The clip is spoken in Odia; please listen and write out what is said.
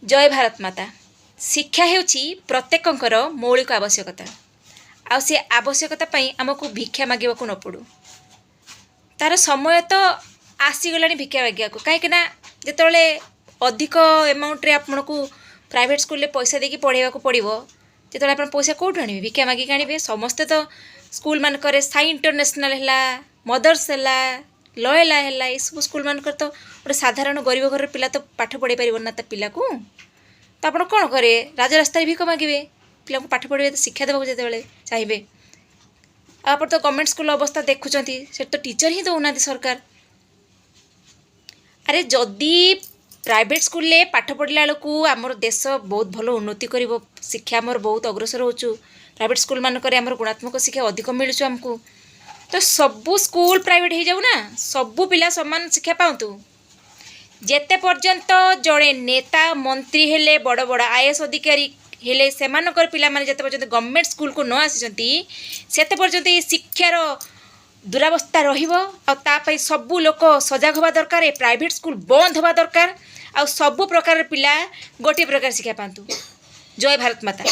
ଜୟ ଭାରତ ମାତା। ଶିକ୍ଷା ହେଉଛି ପ୍ରତ୍ୟେକଙ୍କର ମୌଳିକ ଆବଶ୍ୟକତା। ଆଉ ସେ ଆବଶ୍ୟକତା ପାଇଁ ଆମକୁ ଭିକ୍ଷା ମାଗିବାକୁ ନ ପଡ଼ୁ। ତା'ର ସମୟ ତ ଆସିଗଲାଣି ଭିକ୍ଷା ମାଗିବାକୁ, କାହିଁକିନା ଯେତେବେଳେ ଅଧିକ ଏମାଉଣ୍ଟରେ ଆପଣଙ୍କୁ ପ୍ରାଇଭେଟ୍ ସ୍କୁଲରେ ପଇସା ଦେଇକି ପଢ଼େଇବାକୁ ପଡ଼ିବ, ଯେତେବେଳେ ଆପଣ ପଇସା କେଉଁଠୁ ଆଣିବେ? ଭିକ୍ଷା ମାଗିକି ଆଣିବେ। ସମସ୍ତେ ତ ସ୍କୁଲମାନଙ୍କରେ, ସାଇ ଇଣ୍ଟରନ୍ୟାସନାଲ୍ ହେଲା, ମଦର୍ସ ହେଲା, ଲୟଲା ହେଲା, ଏସବୁ ସ୍କୁଲମାନଙ୍କରେ ତ ଗୋଟେ ସାଧାରଣ ଗରିବ ଘରର ପିଲା ତ ପାଠ ପଢ଼େଇ ପାରିବନି ନା ତା ପିଲାକୁ। ତ ଆପଣ କ'ଣ କରିବେ? ରାଜରାସ୍ତାରେ ଭିକ ମାଗିବେ ପିଲାଙ୍କୁ ପାଠ ପଢ଼ିବେ, ଶିକ୍ଷା ଦେବାକୁ ଯେତେବେଳେ ଚାହିଁବେ। ଆଉ ଆପଣ ତ ଗଭର୍ଣ୍ଣମେଣ୍ଟ ସ୍କୁଲ ଅବସ୍ଥା ଦେଖୁଛନ୍ତି, ସେଠି ତ ଟିଚର୍ ହିଁ ଦେଉନାହାନ୍ତି ସରକାର। ଆରେ, ଯଦି ପ୍ରାଇଭେଟ୍ ସ୍କୁଲରେ ପାଠ ପଢ଼ିଲା ବେଳକୁ ଆମର ଦେଶ ବହୁତ ଭଲ ଉନ୍ନତି କରିବ, ଶିକ୍ଷା ଆମର ବହୁତ ଅଗ୍ରସର ହେଉଛୁ, ପ୍ରାଇଭେଟ୍ ସ୍କୁଲମାନଙ୍କରେ ଆମର ଗୁଣାତ୍ମକ ଶିକ୍ଷା ଅଧିକ ମିଳୁଛି ଆମକୁ, ତ ସବୁ ସ୍କୁଲ ପ୍ରାଇଭେଟ୍ ହେଇଯାଉ ନା, ସବୁ ପିଲା ସମାନ ଶିକ୍ଷା ପାଆନ୍ତୁ। ଯେତେ ପର୍ଯ୍ୟନ୍ତ ଜଣେ ନେତା ମନ୍ତ୍ରୀ ହେଲେ, ବଡ଼ ବଡ଼ ଆଇଏଏସ୍ ଅଧିକାରୀ ହେଲେ, ସେମାନଙ୍କର ପିଲାମାନେ ଯେତେ ପର୍ଯ୍ୟନ୍ତ ଗଭର୍ଣ୍ଣମେଣ୍ଟ ସ୍କୁଲକୁ ନ ଆସିଛନ୍ତି, ସେତେ ପର୍ଯ୍ୟନ୍ତ ଏଇ ଶିକ୍ଷାର ଦୁରାବସ୍ଥା ରହିବ। ଆଉ ତା ପାଇଁ ସବୁ ଲୋକ ସଜାଗ ହେବା ଦରକାର। ଏ ପ୍ରାଇଭେଟ୍ ସ୍କୁଲ ବନ୍ଦ ହେବା ଦରକାର ଆଉ ସବୁ ପ୍ରକାରର ପିଲା ଗୋଟିଏ ପ୍ରକାର ଶିକ୍ଷା ପାଆନ୍ତୁ। ଜୟ ଭାରତ ମାତା।